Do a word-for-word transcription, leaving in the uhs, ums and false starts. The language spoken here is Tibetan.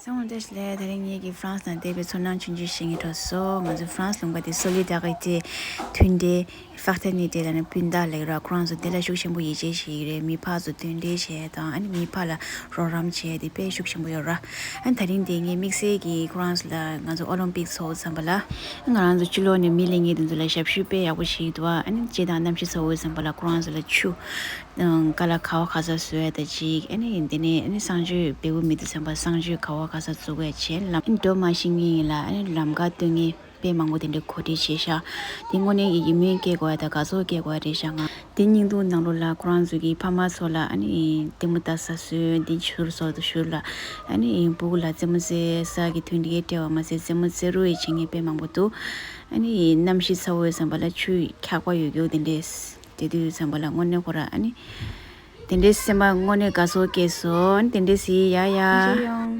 ཡོང་བདེ་ལེགས། དེ་རིང་ངེད་ཀྱི་ཧྥ་རན་སི་ནང་བསྡད་པའི་ཚོར་སྣང་ཆུང་ཆུང་བཤད་ངེས་འགྲོ་སོང་། ང་ཚོ་ཧྥ་རན་སི་ལུང་པ་དེ་སོ་ལི་ཌ་རི་ཊི་མཐུན་སྒྲིལ་ཧྥ་ཊར་ནི་ཊི་དང་ནི་སྤུན་ཟླ་ལབ་ར། ཁོ་རང་ཚོ་དེ་ལ་ཤུགས་ཆེན་པོ་ཡིད་ཆེས་བྱེད་ཀྱི་རེད། མི་ཕར་ཚུར་མཐུན་སྒྲིལ་བྱས་དང་ཨ་ནི་མི་ཕར་ལ་རོགས་རམ་བྱས་དེ་དཔེ་ཤུགས་ཆེན་པོ་ཡོད་ར། ཨ་ནི་དེ་རིང་དེ་ངས་དམིགས་བསལ་གྱིས་ཁོ་རང་ཚོ་ལ་ང་ཚོ་ཨོ་ལིམ་པིག་ཚོགས་ཙམ་པ་ལ་ང་རང་ཚོ་ཕྱི་ལོགས་ནས་མི་སླེབས་མཁན་དེ་ཚོ་ལ་ཞབས་ཞུ་དཔེ་ཡག་པོ་བྱེད་ཀྱི་འདུག་ཨ་ནི་སྤྱིར་བཏང་གནམ་གཤིས་ཚ་བོ་ཙམ་པ་ལ་ཁོ་རང་ཚོ་ལ་ཆུ་དཀར་ལ་ཁ་བ་ཁ་ས་བཟོ་ཡ་ད་ཅིག་ཨ་ནི་དེ་ནས་ཨ་ནི་གསང་སྤྱོད་བལ་པོ་མི་འདུག་ཙམ་པ་གསང་སྤྱོད་ཁ་བ་ཁ་ས་བཙུགས་ཡ་བྱས། ལམ་འགྲོ་མ་ཤེས་མཁན་ཡིན་ལ་ཨ་ནི་ལམ་ཁ་སྟོན་མཁན་དཔེ་མང་པོ་དེ་འདྲ་གོ་སྒྲིག་བྱས་ཤག་དེ་དངོས་གནས་ཀྱི་ཡིད་སྨོན་སྐྱེ་དགོས་ཡ་ད་དགའ་ཚོར་སྐྱེ་དགོས་ཡ་རེད་ཤག་ང་དེ་བརྙན་ཐུང་ནང་ལོགས་ལ་ཁོ་རང་ཚོ་གི་ཕ་མ་ཚོ་ལ་ཨ་ནི་ལྟད་མོ་ལྟ་ས་བཟོས། འདི་ཕྱུར་སོགས་དུ་བཞུར་ལ་ཨ་ནི་སྤུ་གུ་ལ་རྩེད་མོ་རྩེ་ས་གི་མཐུན་སྒྲིལ་སྤྲད་པ་མ་ཟད་རྩེད་མོ་རྩེ་རོགས་ཡི་བྱེད་མཁན་དཔེ་མང་པོ་འདུག་ཨ་ནི་གནམ་གཤིས་ཚ་བོ་ཙམ་པ་ལ་ཆུ་འཁྱག་པ་ཡོད་རྒྱུ་དེ་འདྲས་དེ་དུས་ཙམ་པ་ལ་དངོས་གནས་ཁོ་ར་ཨ་ནི་དེ་འདྲས་སེམས་པ་དངོས་གནས་དགའ་ཚོར་སྐྱེས་སོང་། ཨ་ནི་དེ་འདྲས་ཟེར་ཡ་ཡ།